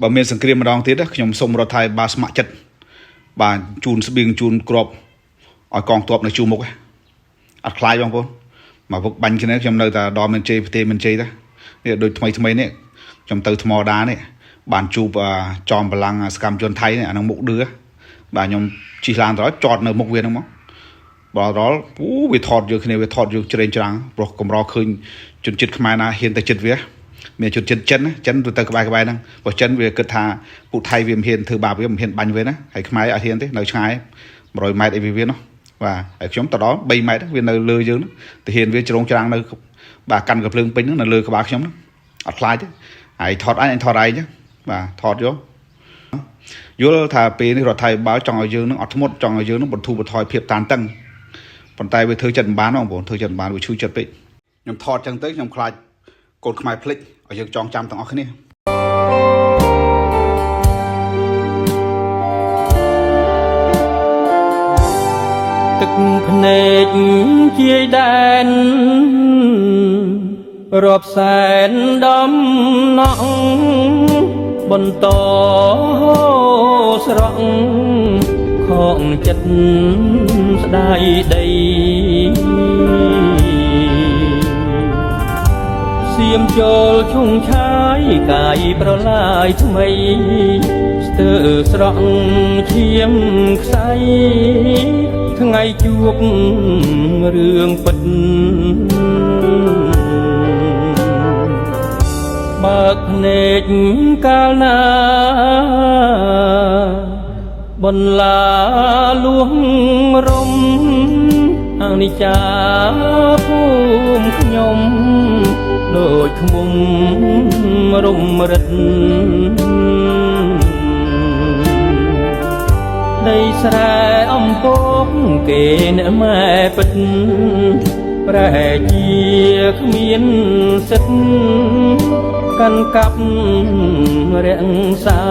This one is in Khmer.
បើមានសង្គ្រាមម្ដងទៀតខ្ញុំសូមរដ្ឋាភិបាលស្ម័គ្រចិត្តបាទជូនស្បៀងជូនគ្រាប់ឲ្យកងទ័ពនៅជួរមុខអត់ខ្លាចបងប្អូនមកវឹកបាញ់គ្នាខ្ញុំនៅតែដល់មានជ័យប្រទេសមានជ័យតានេះដូចថ្មីថ្មីនេះខ្ញុំទៅថ្មដានេះបានជួបចอមបលាំងសកម្មជនថៃនេះអានឹងមុខឌឺបាទខ្ញុំជិះឡានទៅចតនៅមុខវាហ្នឹងមកបើដល់អូវាថតយើងគ្នាវាថតយើងជ្រេងច្រាំងព្រោះកម្រឃើញជនជាតិខ្មែរណាហ៊ានទៅចិត្តវាមានជនជាតិចិនចិនទៅក្បែរក្បែរហ្នឹងព្រោះចិនវាគិតថាពួកថៃវាមិនហ៊ានធ្វើបាបវាមិនហ៊ានបាញ់វាណាហើយខ្មែរអត់ហ៊ានទេនៅឆ្ងាយ100ម៉ែត្រអីវាវានោះបាទហើយខ្ញុំទៅដល់3ម៉ែត្រវានៅលើយើងទៅហ៊ានវាជ្រងច្រាំងនៅបាទកាន់កំភ្លើងពេញហ្នឹងនៅលើក្បាលខ្ញុំហ្នឹងអត់ខ្លាចទេហើយថតអញអញថតឯងបាទថតយកយល់ថាពេលនេះរដ្ឋាភិបាលចង់ឲ្យយើងនឹងអត់ធ្មត់ចង់ឲ្យយើងនឹងបន្ធូរបន្ថយភាពតានតឹងប៉ុន្តែវាធ្វើចិត្តមិនបានបងប្អូនធ្វើចិត្តមិនបានវាឈឺចិត្តពេកខ្ញុំថតចឹងទៅខ្ញុំខ្លាចកូនខ្មែរភ្លេចឲ្យយើងចងចាំទាំងអស់គ្នា ទឹកភ្នែកជាយដែនរាប់សែនដំណក់បន្តស្រក់ខងចិត្តស្ដាយដីសៀមចូលឈុងឆាយកាយប្រឡាយថ្មីស្ទើរស្រក់ឈាមខ្សៃថ្ងៃជួបរឿងពិតបើកភ្នែកកាលណាបន្លាលួងរំអនិច្ចាភូមិខ្ញុំដូចឃ្មុំរំរិតដីស្រែអំពកគេអ្នកម៉ែពិតប្រែជាគ្មានសិទ្ធកាន់កាប់រក្សា